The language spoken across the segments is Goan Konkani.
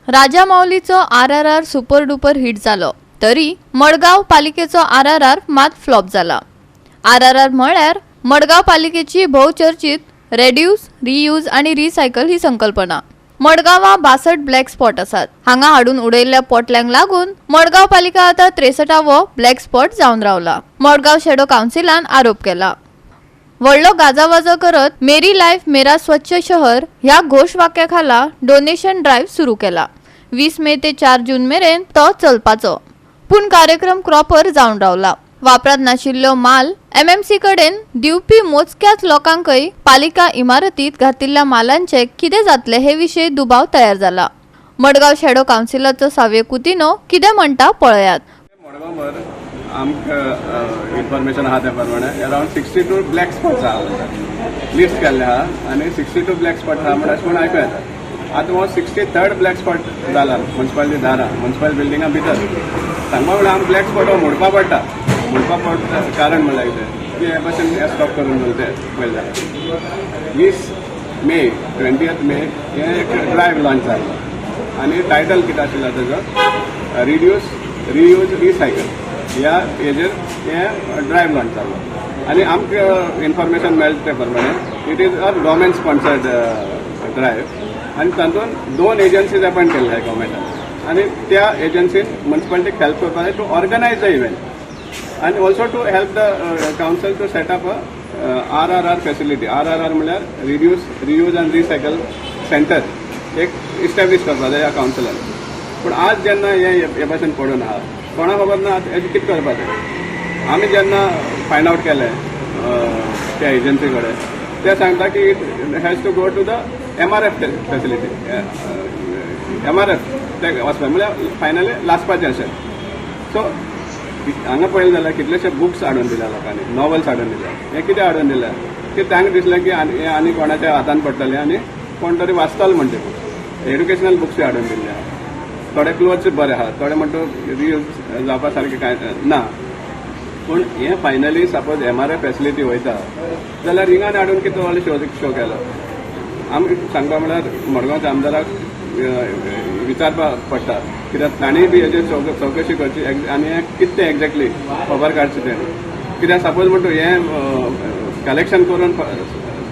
राजा माऊलीचो आरआरआर सुपर डुपर हिट जालो तरी मडगांव पालिकेचो आरआरआर मात फ्लॉप जाला. आरआरआर म्हळ्यार मडगांव पालिकेची भोवचर्चीत रेड्यूस, रियूज आनी रिसायकल ही संकल्पना. मडगांवां 62 ब्लॅक स्पॉट आसात. हांगा हाडून उडयल्ल्या पोटल्यांक लागून मडगांव पालिका आतां 63वो ब्लॅक स्पॉट जावन रावला. मडगांव शेडो कावन्सिलान आरोप केला. व्हडलो गाजावाजो करत "मेरी लायफ मेरा स्वच्छ शहर" ह्या घोशवाक्या खाला डोनेशन ड्रायव्ह सुरू केला. 20 मे ते 4 जून मेरेन तो चलपाचो, पूण कार्यक्रम क्रॉपर जावन रावला. वापरात नाशिल्लो माल एमएमसी कडेन दिवपी मोजक्याच लोकांकय पालिका इमारतीत घातिल्ल्या मालांचे कितें जातले हे विशीं दुबाव तयार जाला. मडगांव शेडो कावन्सिलाचो सावय कुतिनो कितें म्हणटा, पळयात. मडगांवभर आमकां इन्फॉर्मेशन आहा त्या प्रमाणे अरावंड 62 ब्लॅक स्पॉट्स आहा, लिस्ट केल्ले आहा आनी 62 ब्लॅक स्पॉट आहा म्हण अशें म्हूण आयकूं येता. आतां हो 63rd black spot जाला मुन्सिपालिटी दारा, मुन्सिपल बिल्डिंगा भितर. सांगपा म्हणल्यार आमकां ब्लॅक स्पॉट हो मोडपा पडटा. मोडपा पडटा कारण म्हणल्यार कितें की हे भाशेन हे स्टॉप करून दवरते पयलें जाल्यार. 20 मे, 20 मे हें एक ड्रायव्ह लॉन्च जाल्लो आनी टायटल कितें आशिल्लो तेजो, रिड्यूस, रियूज, रिसायकल. ह्या हेजेर हें ड्रायव्ह लॉन्च जाल्लो आनी आमकां इन्फॉर्मेशन मेळटा ते प्रमाणे it is a government sponsored drive आनी तातूंत दोन एजन्सीज अपॉयंट केल्ले आहाय गव्हर्मेंटान आनी त्या एजन्सीन मुन्सिपालिटीक हेल्प करपा जाय टू ऑर्गनायज the event आनी also to help the council to set up a RRR facility. RRR म्हणल्यार रिड्यूस, रियूज आनी रिसायकल सेंटर एक इस्टॅब्लीश करपा जाय ह्या कावन्सिलान. पूण आज जेन्ना हे हे भाशेन पडून आहा, कोणाक खबर ना हेजें कितें करपाचें. आमी जेन्ना फायंड आवट केलें त्या एजन्सी कडेन, ते सांगता की it has to go to the MRF facility, MRF ते वचपा, म्हणल्यार फायनली लासपाचें अशें. सो हांगा पळयलें जाल्यार कितलेशे बुक्स हाडून दिल्या लोकांनी, नॉव्हल्स हाडून दिल्या. हें कितें हाडून दिल्या की तांकां दिसलें की आनी हें आनी कोणाच्या हातान पडटलें आनी कोण तरी वाचतलो म्हणटे. बुक्स, एड्युकेशनल बुक्सूय हाडून दिल्ले आहा. थोडे क्लोथ्स बरे आहा, थोडे म्हणटा रियूज जावपा सारकें कांय ना. पूण हें finally suppose MRF facility वयता जाल्यार हिंगान हाडून कितें व्हडलो शो शो केलो? आमी सांगपा म्हणल्यार मडगांवच्या आमदाराक विचारपा पडटा, कित्याक तांणी बी हेजेर चवकशी करची आनी हें कितें तें एक्झॅक्टली खबर काडची तेणी. कित्याक सपोज म्हणटा हें कलेक्शन करून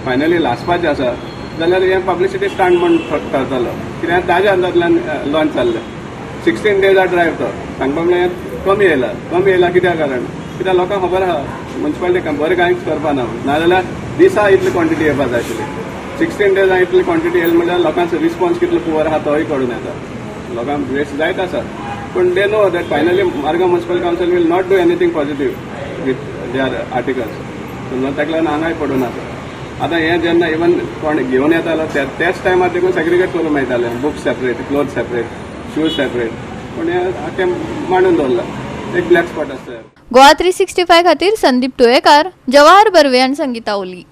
फायनली लासपाचें आसा जाल्यार हें पब्लिसिटी स्टंट म्हण ठरतलो, कित्याक ताज्या हातांतल्यान लॉन्च जाल्लें. 16 डेजा ड्रायव्ह तो. सांगपा म्हणल्यार हें कमी येयला. कमी येयला कित्याक? कारण कित्याक लोकांक खबर आहा मुन्सिपालिटी बरें कांयच करपा ना. नाजाल्यार दिसा इतली क्वॉन्टिटी येवपा जाय आशिल्ली. 16 डेजा इतली क्वॉन्टिटी येयली म्हणल्यार लोकांचो रिस्पॉन्स कितलो पुवर आहा तोय कळून येता. लोकांक वेस्ट जायत आसा, पूण they know that finally Margao Municipal Council will not do anything positive with their articles. ताका लागून हांगाय पडून आसा. आतां हें जेन्ना इवन कोण घेवन येतालो, त्याच टायमार देखून सेग्रिगेट करूंक मेळटालें, books separate, cloth separate, shoes separate. पूण हें आख्खें मांडून दवरलां, एक ब्लॅक स्पॉट आसता. गोवा 365 खातीर संदीप तुयेकार, जवाहर बर्वे आनी संगीता ओली.